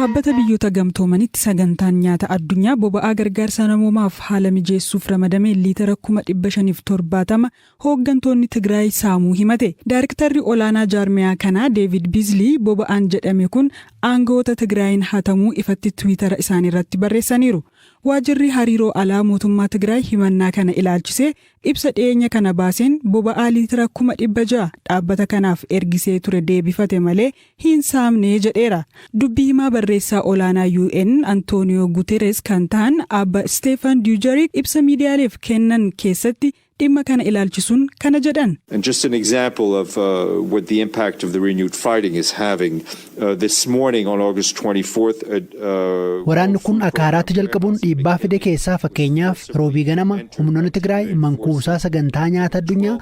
Dhaabbata Biyyoota Gamtoomanitti Sagantaan Nyaata Addunyaa boba'aa gargaarsa namoomaaf haala mijeessuuf ramadame liitira 570,000 hooggantoonni Tigraay saamuu himate. Daariktarri olaanaa jaarmiyaa kanaa Deevid Biizlii boba'aan jedhame kun aanga'oota Tigraayiin hatamuu ifatti Tiwiitara isaaniirratti barreessaniiru. Waajirri Hariiroo Alaa mootummaa Tigraay himannaa kana ilaalchisee ibsa dhiyeenya kana baaseen boba'aa liitira 600,000 dhaabbata kanaaf ergisee ture deebifate malee hin saamne jedheera. Dubbi himaa barreessaa olaanaa UN Antooniyoo Guterees kan tahan Aabba Isteefan Dujariik ibsa miidiyaaleef kennan keessatti dhimma kana ilaalchisuun kana jedhan. And just an example of what the impact of the renewed fighting is having, this morning on August 24th, Waraanni kun akka haaraatti jalqabuun dhiibbaa fide keessaa fakkeenyaaf, Roobii ganama humnoonni Tigraay mankuusaa Sagantaa Nyaata Addunyaa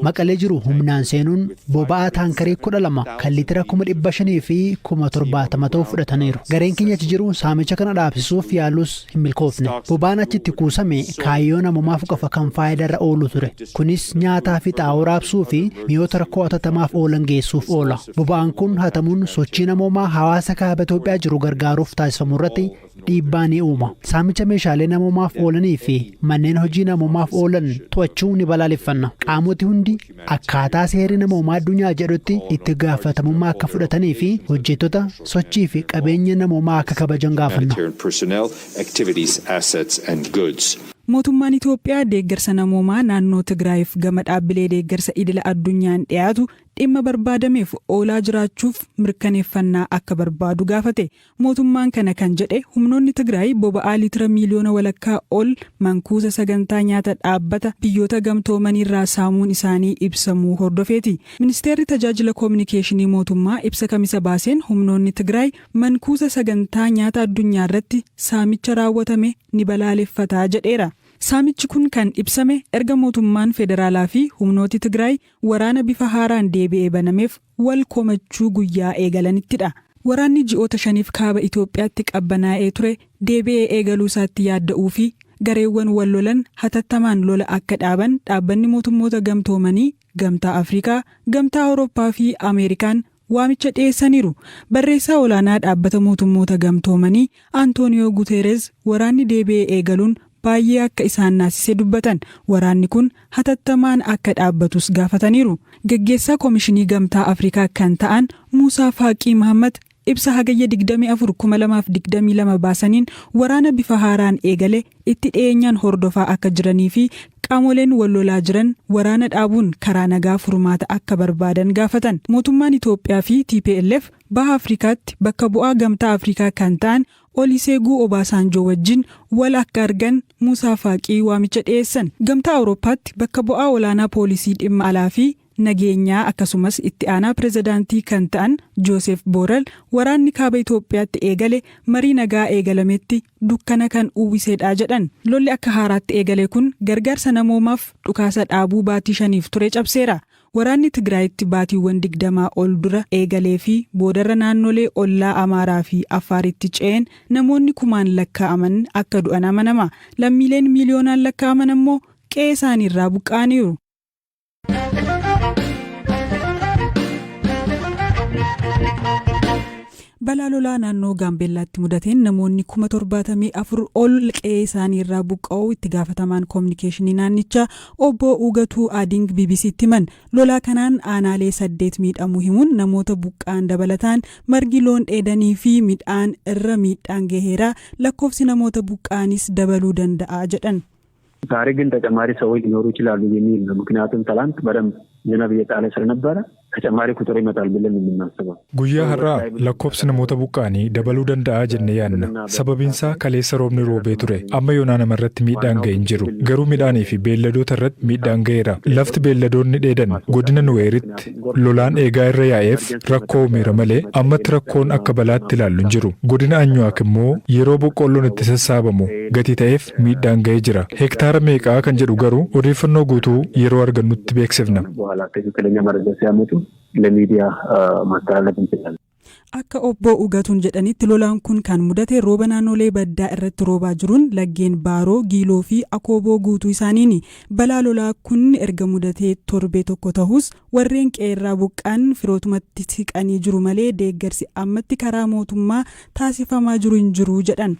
Maqalee jiru humnaan seenuun boba'aa taankarii 12 kan liitira 570,070 ta'u fudhataniiru. Gareen keenya achi jiru saamicha kana dhaabsisuuf yaalus hin milkoofne. Boba'aan achitti kuusame kaayyoo namoomaaf qofa kan faayidaarra oolu ture. Kunis nyaataa fi xaa'oo raabsuu fi mi'oota rakkoo hatattamaaf oolan geessuuf oola. Boba'aan kun hatamuun sochii namoomaa hawaasa kaaba Itoophiyaa jiru gargaaruuf taasifamu irratti dhiibbaa ni uuma. Saamicha meeshaalee namoomaaf oolanii fi manneen hojii namoomaaf oolan to'achuu ni balaaleffanna. Qaamoti hundi akkaataa seerri namoomaa addunyaa jedhutti itti gaafatamummaa akka fudhatanii fi hojjettoota, sochii fi qabeenya namoomaa akka kabajan gaafanna. humanitarian personnel, activities, assets and goods. Mootummaan Itoophiyaa deeggarsa namoomaa naannoo Tigraayiif gama dhaabbilee deeggarsa idila addunyaan dhiyaatu dhimma barbaadameef oolaa jiraachuuf mirkaneeffannaa akka barbaadu gaafate. Mootummaan kana kan jedhe humnoonni Tigraay boba'aa liitira 1.5 miiliyoona ol mankuusa Sagantaa Nyaata Dhaabbata Biyyoota Gamtoomaniirraa saamuun isaanii ibsamuu hordofeeti. Ministeerri Tajaajila Koominikeeshinii mootummaa ibsa Kamisa baaseen humnoonni Tigraay mankuusa Sagantaa Nyaata Addunyaa irratti saamicha raawwatame ni balaaleffataa jedheera. Saamichi kun kan ibsame erga mootummaan federaalaa fi humnooti Tigraay waraana bifa haaraan deebi'ee banameef wal komachuu guyyaa eegalanittidha. Waraanni ji'oota 5f kaaba Itoophiyaatti qabbanaa'ee ture deebi'ee eegaluu isaatti yaadda'uu fi gareewwan wal lolan hatattamaan lola akka dhaaban Dhaabbanni Mootummoota Gamtoomanii, Gamtaa Afrikaa, Gamtaa Awurooppaa fi Ameerikaan waamicha dhiyeessaniiru. Barreessaa olaanaa Dhaabbata Mootummoota Gamtoomanii Antooniyoo Guteerez waraanni deebi'ee eegaluun baay'ee akka isaan naasise dubbatan. Waraanni kun hatattamaan akka dhaabbatus gaafataniiru. Gaggeessaa Koomishinii Gamtaa Afrikaa kan ta'an Muusaa Faaqii Mahammad ibsa Hagayya 24, 2022 baasaniin waraana bifa haaraan eegale itti dhiyeenyaan hordofaa akka jiranii fi qaamoleen wal lolaa jiran waraana dhaabuun karaa nagaa furmaata akka barbaadan gaafatan. Mootummaan Itoophiyaa fi TPLF Baha Afrikaatti bakka bu'aa Gamtaa Afrikaa kan ta'an Oliseeguu Obaasaanjoo wajjin wal akka argan Muusaa Faaqii waamicha dhiyeessan. Gamtaa Awurooppaatti bakka bu'aa olaanaa poolisii dhimma alaa fi nageenyaa akkasumas itti aanaa pirezidaantii kan ta'an Joosef Boorel waraanni kaaba Itoophiyaatti eegale marii nagaa eegalametti dukkana kan uwwisedha jedhan. Lolli akka haaraatti eegale kun gargaarsa namoomaaf dhukaasa dhaabuu baatii 5f ture cabseera. Waraanni Tigraayitti baatiiwwan 20 ol dura eegalee fi boodarra naannolee ollaa Amaaraa fi Affaaritti ce'een namoonni kumaan lakkaa'aman akka du'an amanama. Lammiileen miiliyoonaan lakkaa'aman ammoo qe'ee isaaniirraa buqqa'aniiru. Balaa lolaa naannoo Gaambeellaatti mudateen namoonni 74,000 ol qe'ee isaanii irraa buqqa'uu itti gaafatamaan koominikeeshinii naannichaa Obbo Ugatuu Ading BBCtti himan. Lolaa kanaan aanaalee saddeet miidhamuu himuun, namoota buqqa'an dabalataan margi loon dheedanii fi midhaan irra miidhaan gaheera, lakkoofsi namoota buqqa'anis dabaluu danda'a jedhan. ዛሬ ግን ተጨማሪ ሰዎች ሊኖሩ ይችላሉ የሚል ነው። ምክንያቱም ትላንት በደንብ ዝናብ እየጣለ ስለነበረ ተጨማሪ ቁጥር ይመጣል ብለን የምናስበው። Guyyaa har'aa lakkoofsi namoota buqqa'anii dabaluu danda'a jennee yaadna. Sababiinsaa kaleessa roobni roobee ture. Amma yoonaa namarratti miidhaan ga'e hin jiru. Garuu midhaanii fi beelladoota irratti miidhaan ga'eera. Lafti beelladoonni dheedan godina Nuweeritti lolaan eegaa irra yaa'eef rakkoo uumeera malee ammatti rakkoon akka balaatti ilaallu hin jiru. Godina Anyuwaak immoo yeroo boqqoolloon itti sassaabamu gatii ta'eef miidhaan ga'ee jira. Hektaara meeqaa kan jedhu garuu odeeffannoo guutuu yeroo argannutti beeksifna. በኋላ ትክክለኛ መረጃ ሲያመጡ ለሚዲያ ማስተላለፍ እንችላለን። Akka obbo Ugatuun jedhanitti, lolaan kun kan mudate rooba naannolee baddaa irratti roobaa jiruun laggeen Baaroo, Giiloo fi Akooboo guutuu isaaniini. Balaa lolaa kun erga mudatee torbee tokko ta'us, warreen qe'eerraa buqqaan firootumatti siqanii jiru malee deeggarsi ammatti karaa mootummaa taasifamaa jiru hin jiru jedhan.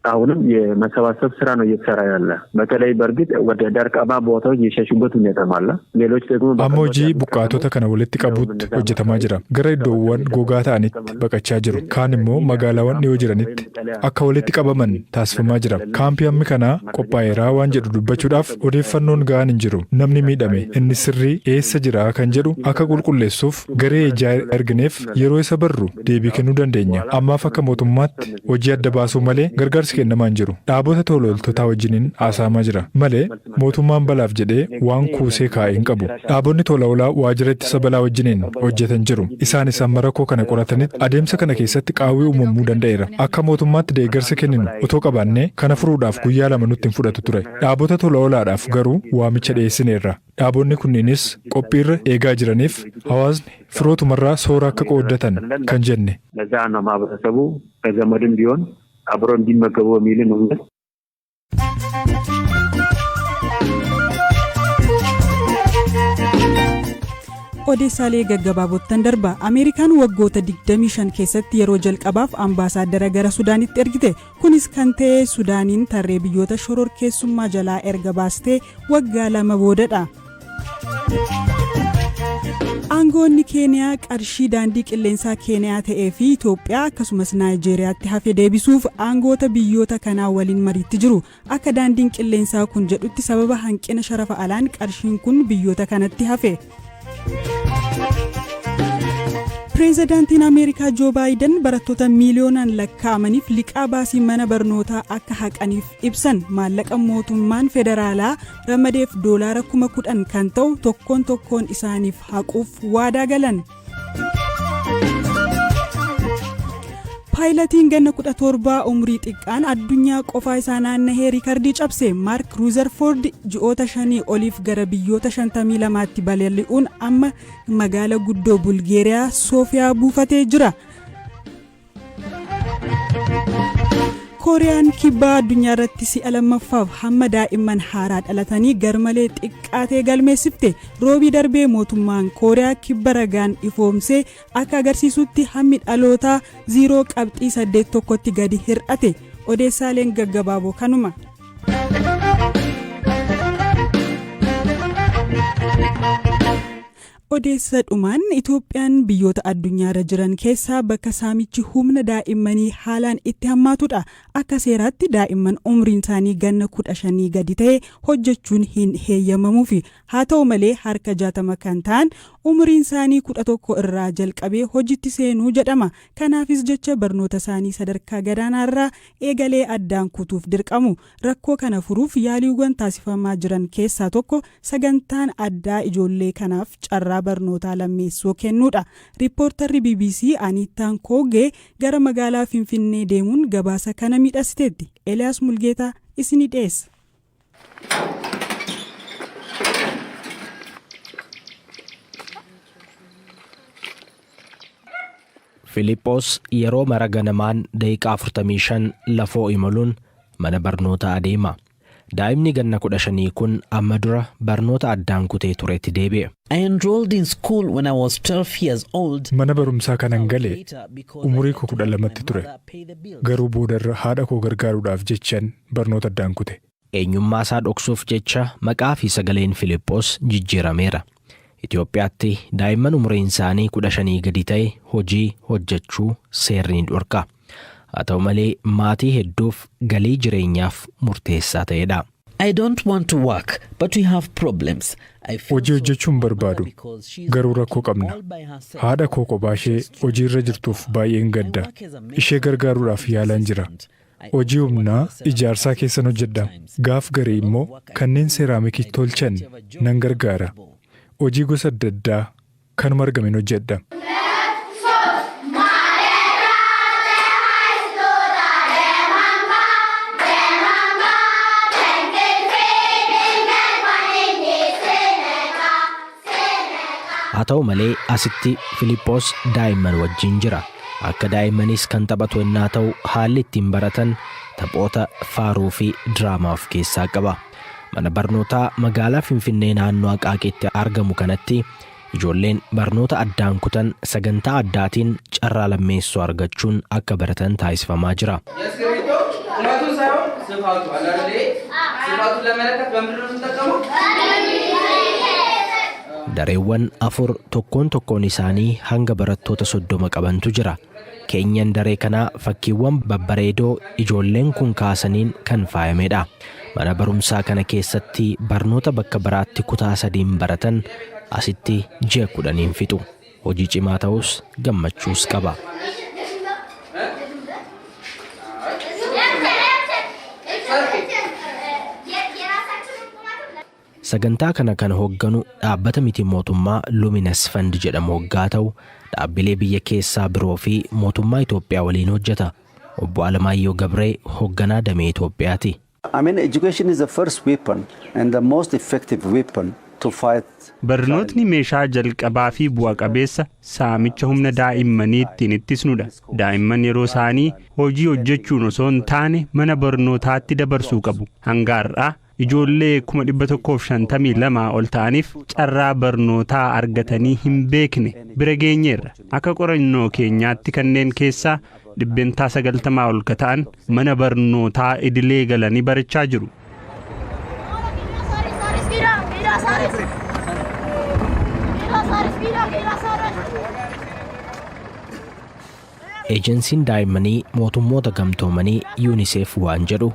አሁንም የመሰባሰብ ስራ ነው እየተሰራ ያለ። በተለይ በእርግጥ ወደ ደረቃማ ቦታዎች የሸሹበት ሁኔታም አለ። ሌሎች ደግሞ Amma hojii buqqaatota kana walitti qabuutti hojjetamaa jira. Gara iddoowwan gogaa ta'anitti baqachaa jiru. Kaan immoo magaalaawwan dhiyoo jiranitti akka walitti qabaman taasifamaa jira. Kaampii hammi kanaa qophaa'eeraa waan jedhu dubbachuudhaaf odeeffannoon ga'aan hin jiru. Namni miidhame inni sirrii eessa jira kan jedhu akka qulqulleessuuf garee ijaa ergineef yeroo isa barru deebii kennuu dandeenya. Ammaaf akka mootummaatti hojii adda baasuu malee gargaarsi kennamaa hin jiru. Dhaabota tola ooltotaa wajjiniin haasa'amaa jira malee mootummaan balaaf jedhee waan kuusee kaa'ee hin qabu. Dhaabonni tola oolaa waajjira ittisa balaa wajjiniin hojjetan jiru. Isaanis amma rakkoo kana qoratanitti adeemsa kana keessatti qaawwii uumamuu danda'eera. Akka mootummaatti deeggarsa kenninu otoo qabaannee kana furuudhaaf guyyaa 2 nutti hin fudhatu ture. Dhaabota tola oolaadhaaf garuu waamicha dhiyeessineerra. Dhaabonni kunniinis qophiirra eegaa jiraniif hawaasni firootumarraa soora akka qooddatan kan jenne. ለዛ ነው ማህበረሰቡ ከዘመድም ቢሆን አብሮ እንዲመገቡ የሚል ነው። Odeessaalee gaggabaabottan darba. Ameerikaan waggoota 25 keessatti yeroo jalqabaaf ambaasaaddara gara Sudaanitti ergite. Kunis kan ta'e Sudaaniin tarree biyyoota shororkeessummaa jalaa erga baastee waggaa 2 boodadha. Aangoonni Keeniyaa qarshii daandii qilleensaa Keeniyaa ta'ee fi Itoophiyaa akkasumas Naayijeeriyaatti hafe deebisuuf aangoota biyyoota kanaa waliin mariitti jiru. Akka daandiin qilleensaa kun jedhutti, sababa hanqina sharafa alaan qarshiin kun biyyoota kanatti hafe. Pireezidaantiin Ameerikaa Joo Baayiden barattoota miiliyoonaan lakkaa'amaniif liqaa baasii mana barnootaa akka haqaniif ibsan. Maallaqa mootummaan federaalaa ramadeef doolaara 10,000 kan ta'u tokkoon tokkoon isaaniif haquuf waadaa galan. Paayilatiin ganna 17 umurii xiqqaan addunyaa qofaa isaa naannahee riikardii cabse. Maark Ruuzerfoord ji'oota 5 oliif gara biyyoota 52tti balali'uun amma magaala guddoo Bulgeeriyaa Soofiyaa buufatee jira. Kooriyaan Kibbaa addunyaa irratti si'a lammaffaaf hamma daa'imman haaraa dhalatanii garmalee xiqqaatee galmeessifte. Roobii darbee mootummaan Kooriyaa Kibba ragaan ifoomsee akka agarsiisutti, hammi dhalootaa 0.81tti gadi hir'ate. Odeessaaleen gaggabaaboo kanuma. Odeessa dhumaan, Itoophiyaan biyyoota addunyaarra jiran keessaa bakka saamichi humna daa'immanii haalaan itti hammaatudha. Akka seeraatti daa'imman umriin isaanii ganna 15 gadi ta'e hojjechuun hin heeyyamamuufi. Haa ta'u malee, harka 60 kan ta'an umriin isaanii 11 irraa jalqabee hojiitti seenuu jedhama. Kanaafis jecha barnoota isaanii sadarkaa gadaanaarraa eegalee addaan kutuuf dirqamu. Rakkoo kana furuuf yaaliiwwan taasifamaa jiran keessaa tokko sagantaan addaa ijoollee kanaaf carraa barnootaa lammeessoo kennuudha. Riippoortarri BBC Aniittaan Koogee gara magaalaa Finfinnee deemuun gabaasa kana miidhagsiteetti. Eliyaas Mulgeetaa isinii dhiyeessa. Filiiphoos yeroo mara ganamaan daqiiqaa 45 lafoo imaluun mana barnootaa adeema. Daa'imni ganna 15 kun amma dura barnoota addaan kutee turetti deebi'e. I enrolled in school when I was 12 years old. Mana barumsaa kanan gale umurii koo 12tti ture. Garuu boodarra haadha koo gargaaruudhaaf jechan barnoota addaan kute. Eenyummaa isaa dhoksuuf jecha maqaa fi sagaleen Filiiphoos jijjiirameera. Itoophiyaatti daa'imman umuriin isaanii 15 gadi ta'e hojii hojjechuu seerri ni dhorka. Haa ta'u malee, maatii hedduuf galii jireenyaaf murteessaa ta'edha. I don't want to work, but we have problems. Hojii hojjechuu hin barbaadu. Garuu rakkoo qabna. Haadha koo kophaa ishee hojiirra jirtuuf baay'een gadda. Ishee gargaaruudhaaf yaalaan jira. Hojii humnaa ijaarsaa keessan hojjedha. Gaaf garii immoo kanneen seeraamikii tolchan nan gargaara. Hojii gosa adda addaa kanuma argamen hojjedha. Haa ta'u malee, asitti Filiiphoos daa'imman wajjin jira. Akka daa'immaniis kan taphatu ennaa ta'u, haalli ittiin baratan taphoota, faaruu fi diraamaa of keessaa qaba. Mana barnootaa magaalaa Finfinnee naannoo Aqaaqiitti argamu kanatti ijoolleen barnoota addaan kutan sagantaa addaatiin carraa lammeessoo argachuun akka baratan taasifamaa jira. የእስክሪብቶ ቁመቱን ሳይሆን ስፋቱ አለ አይደል? ስፋቱን ለመለካት በምንድን ነው የምንጠቀመው? Dareewwan afur tokkoon tokkoon isaanii hanga barattoota 30 qabantu jira. Keenyan daree kanaa fakkiiwwan babbareedoo ijoolleen kun kaasaniin kan faayamedha. Mana barumsaa kana keessatti barnoota bakka biraatti kutaa sadiin baratan asitti ji'a 10n fixu. Hojii cimaa ta'us gammachuus qaba. Sagantaa kana kan hoogganu dhaabbata miti mootummaa Luminous Fund jedhamu hoggaa ta'u, dhaabbilee biyya keessaa biroo fi mootummaa Itoophiyaa waliin hojjeta. Obbo Alamaayyoo Gabree hoogganaa damee Itoophiyaati. I mean, education is the first weapon and the most effective weapon to fight. Barnootni meeshaa jalqabaa fi bu'a qabeessa saamicha humna daa'immanii ittiin ittisnudha. Daa'imman yeroo isaanii hojii hojjechuun osoo hin taane mana barnootaatti dabarsuu qabu. Hanga har'aa ijoollee 152,000 ol ta'aniif carraa barnootaa argatanii hin beekne bira geenyeerra. Akka qorannoo keenyaatti kanneen keessaa 90% ol ka ta'an mana barnootaa idilee galanii barachaa jiru. Eejensiin daa'immanii mootummoota gamtoomanii UNICEF waan jedhu,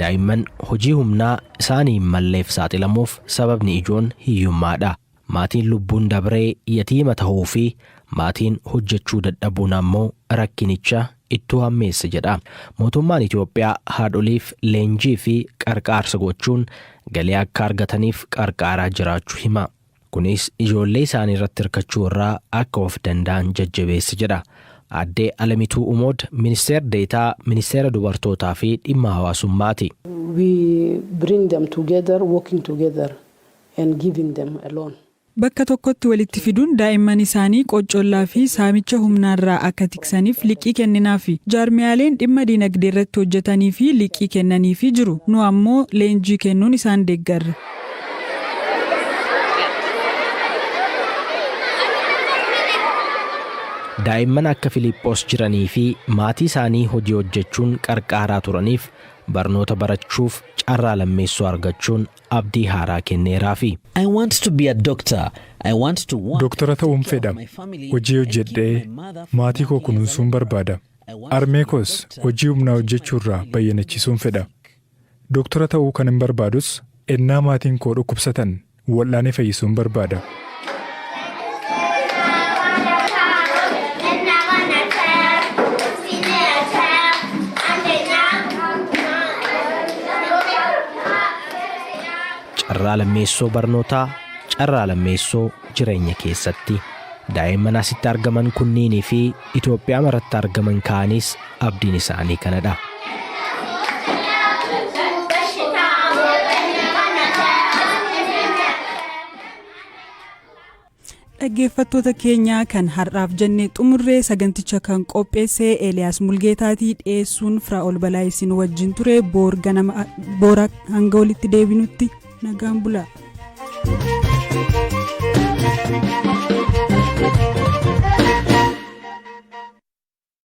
daa'imman hojii humnaa isaanii hin malleef saaxilamuuf sababni ijoon hiyyummaadha. Maatiin lubbuun dabree yatiima tahuu fi maatiin hojjechuu dadhabuun ammoo rakkinicha ittuu hammeessa jedha. Mootummaan Itoophiyaa haadholiif leenjii fi qarqaarsa gochuun galii akka argataniif qarqaaraa jiraachuu hima. Kunis ijoollee isaanii irratti hirkachuu irraa akka of danda'an jajjabeessa jedha. Aaddee Alamituu Umood ministeera deetaa ministeera dubartootaa fi dhimma hawaasummaati. We bring them together, working together and giving them a loan. Bakka tokkotti walitti fiduun daa'imman isaanii qoccollaa fi saamicha humnaarraa akka tiksaniif liqii kenninaafi. Jaarmiyaaleen dhimma dinagdee irratti hojjetanii fi liqii kennaniifi jiru. Nu ammoo leenjii kennuun isaan deeggarra. Daa'imman akka Filiiphoos jiranii fi maatii isaanii hojii hojjechuun qarqaaraa turaniif barnoota barachuuf carraa lammeessoo argachuun abdii haaraa kenneeraafi. I want to be a doctor. I want to work. Doktora ta'uun fedha. Hojii hojjedhee maatii koo kunuunsuun barbaada. Harmee koos hojii humnaa hojjechuurraa bayyanachiisuun fedha. Doktora ta'uu kan hin barbaadus ennaa maatiin koo dhukkubsatan wal'aanee fayyisuun barbaada. Carraa lammeessoo barnootaa, carraa lammeessoo jireenya keessatti. Daa'imman asitti argaman kunniinii fi Itoophiyaa maratti argaman kaanis abdiin isaanii kanadha. Dhaggeeffattoota keenya, kan har'aaf jennee xumurree. Saganticha kan qopheesse Eeliyaas Mulgeetaatii, dhiyeessuun Firaa'ol Balaa isin wajjin ture. Boor ganama boora hanga walitti deebinutti nagaan bulaa.